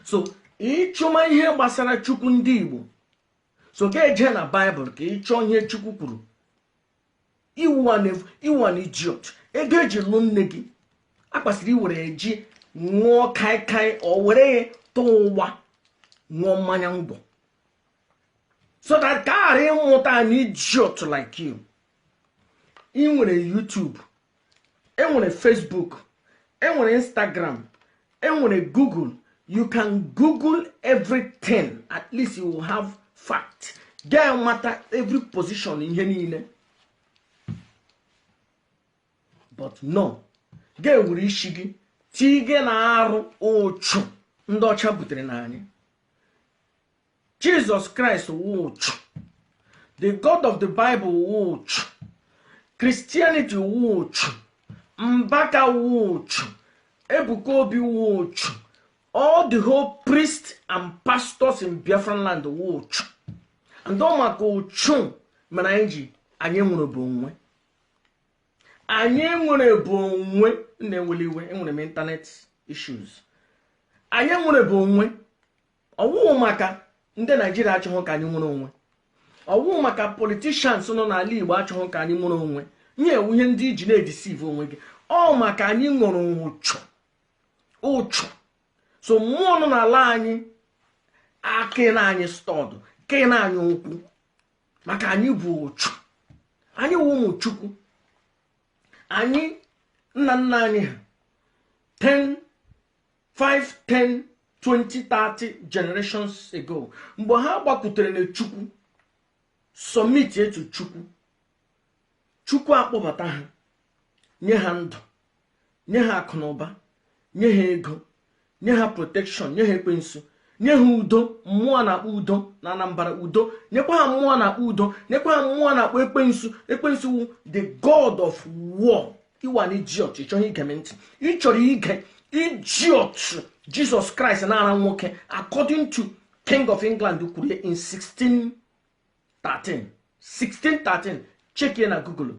So ịchọma ihe gbasara Chukwu ndị Igbo, so ga-eje na Baịbụl ka ị chọọ ihe Chukwu kwuru. Iwu an idiot. Ego eji lụ nne gị akpasịrị iwere eji ṅụọ kaikai, o were ya tụọ ụgba, ṅụọ mmanya ngwọ, so that ka a ghara ịmụta an idiot like you. Ị nwere YouTube, enwere Facebook, enwere Instagram, enwere Google. You can Google everything. At least you will have fact, ga mata every position, ihe niile. But no, ga-ewere isi gị tige na arụ ụchụ ndị ọcha butere na anyị. Jesus Christ wụ ụchụ, the God of the Bible wụ ụchụ, Christianity wụ ụchụ, Mbaka wụ ụchụ, Ebuka Obi wụ ụchụ, all the whole priests and pastors in Biafran land wụ ụchụ. And ọ maka ụchụ mere anyị ji anyị nwere bụ onwe anyị nwere bụ onwe na-eweli iwe. Enwere m internet issues. Anyị nwere bụ onwe, ọwụwụ maka ndị Naijiria achọghị ka anyị nwere onwe, ọwụwụ maka politicians nọ n'ala Igbo achọghị ka anyị nwere onwe. Nye ewu ihe ndị iji na-edeceive onwe gị, ọ maka anyị nwere ụchụ ụchụ. So mmụọ nọ n'ala anyị akịna anyị stọdụ kịna anyị ụkwụ maka anyị bụ ụchụ. Anyị wụ ụmụ Chukwu. Anyị nna nna anyị ha 10 5 10 20 30 generations ago, mgbe ha gbakwutere na Chukwu, submit etu Chukwu, Chukwu akpọbata ha, nye ha ndụ, nye ha akụ na ụba, nye ha ego, nye ha protection, nye ha ekwensu, nye ha udo, mmụọ na-akpọ udo na Anambra, udo, nyekwa ha mmụọ na-akpọ udo, nyekwa ha mmụọ na-akpọ ekwensu. Ekwensu wu the god of war. Iwa na idiot, ị chọghị ige m ntị. Ị chọrọ ige idiot. Jesus Christ na-ara nwoke, according to King of England kwuru in 1613, 1613. Check ya na Google.